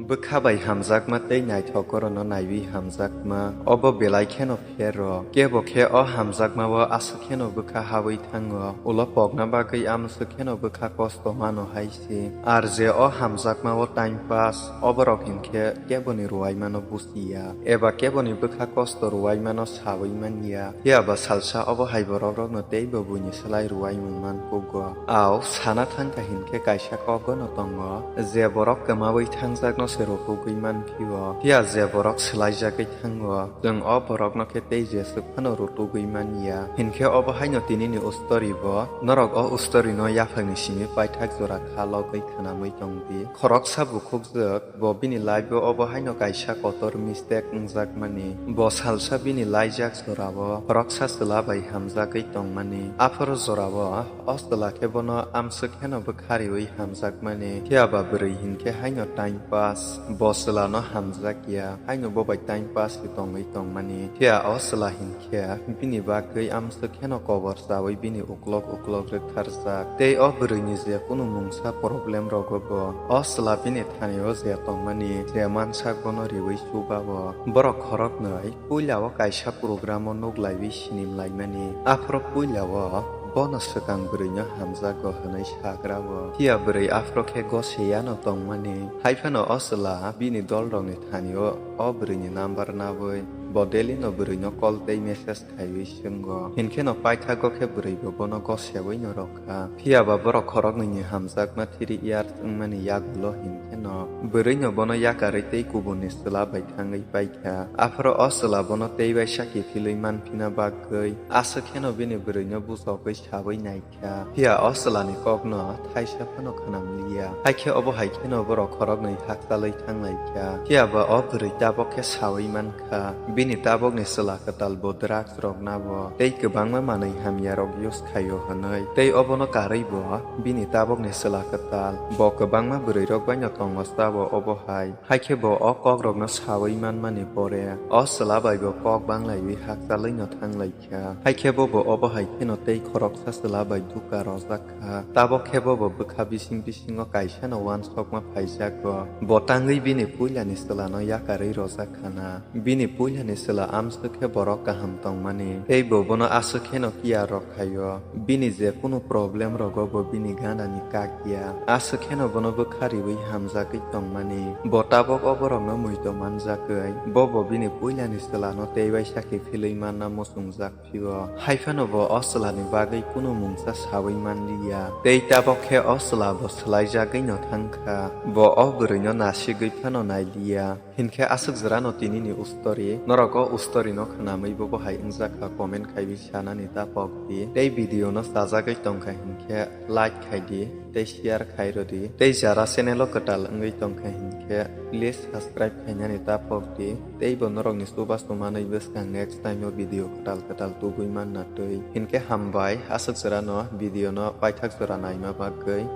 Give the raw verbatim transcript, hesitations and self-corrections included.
Bwkha bai hamjakma tei naithok gorono naiwi hamjakma, obo belai kheno pherrok. Kebo khe o hamjakmao aswk kheno bwkha hawi thango, ulo pokna bagwi amswk kheno bwkha kosto mano hai se. Ar je o hamjakmao time pass, oborok hinkhe keboni ruwaimano buchiya, eba keboni bwkha kosto ruwaimano sawi manya. Phiya ba salsa obo hai borokrokno teibo buini slai ruwaimung man kugo. Au sana thangkha hinkhe kaisa kokgono tongo, je borok kwmawi thangjakno se rutugwi man phio, phiya je borok swlaijagwi thango, chwng o borokno khe tei jeswk phano rutugwi manya. Hinkhe obo haino tinini ustori bo, norok o ustorino yaphangni simi paithak jora kha logwi khnamwi tongdi. Khoroksa bukhukjwk, bo bini life-o obo haino kaisa kotor mistake wngjakmani. Bo salsa bini laijak jorao khoroksa chwla bai hamjagwi tongmani. Aphuru jorao o chwla khe bono amswk kheno bwkha riwi hamjakmani. Phiya ba bwrwi hinkhe haino time pass, bo chwlano hamjakya, haino bo bai time pass khe tongwi tongmani. Phiya o chwla hinkhe bini bagwi amswk kheno kobor chawi bini uklok uklok rwktharjak. Tei o bwrwini je kunu mungsa problem rogo bo o chwla bini thani-o je tongmani je mansak bono riwi chuba-o. Borok khoroknwi puila-o kaisa program-o nuklaiwi sinimlaimani. Aphuru puila-o bono swkang bwrwino hamjago hwnwi sagra-o. Phiya bwrwi aphuru khe goseyano tongmani. Haiphano o chwla bini dolrokni thani-o o bwrwini number nawi bo daily-no bwrwino call tei message khaiwi swngo. Hinkheno paithago khe bwrwibo bono gosewino rwkha. Phiya ba borok khoroknwini hamjakma three years wngmani yagulo hinkheno bwrwino bono yakarwi tei kubunni chwla bai thangwi paikha. Aphuru o chwla bono tei bai sakhi philwi manphina bagwi aswk kheno bini bwrwino buchogwi sawi nai. Phiya o chwlani kokno thaisa phano khnam liya. Haikhe obo hai kheno borok khoroknwi hakchalwi thanglaikha. Phiya ba o bwrwi tabok khe sawi mankha, bini tabokni chwla kwtal bo drugs rok nabo tei kwbangma manwi hamya rok use khaio hwnwi. Tei obono karwi bo bini tabokni chwla kwtal bo kwbangma bwrwi rok baino tongo chabo obo hai. Haikhe bo o kok rokno sawi manmani pore o chwla bai bo kok banglaiwi hakchalwino thanglai. Kha. Haikhe bobo obo hai kheno tei khoroksa chwla bai duka rojak kha. Tabok khe bobo bwkha bising bisingo kaisano uansukma phaijago. Bo tangwi bini puilani chwlano yakarwi rojak khana. Bini puilani chwla amswk khe borok kaham tongmani, tei bo bono aswk kheno care rok khaio. Bini je kunu problem rogo bo bini ganani kak ya. Aswk kheno bono bwkha riwi hamjagwi tongmani. Bo tabok o borokno muito manjagwi, bobo bini puilani chwlano tei bai sakhi philwi manna muchungjak. Phio, hai phano bo o chwlani bagwi kunu mungsa sawi manliya. Tei tabok khe o chwla bo swlaijagwino thangkha. Bo o bwrwino nasigwi phano nailiya. Hinkhe aswk jora no tinini ustori. Norok o ustori no khnamwi bobo hai wngjakha comment khaiwi sanani ta pok di. Tei video no chajagwi tongkha hinkhe like khai di. Tei share khai rw di. Tei jara channel o kwtal wngwi tongkha hinkhe please subscribe khainani ta pok di. Tei bo norokni chubachu manwi bwskang next time o video kwtal kwtal tubui manna twi. Hinkhe hambai aswk jora no video no paithak jora naima bagwi.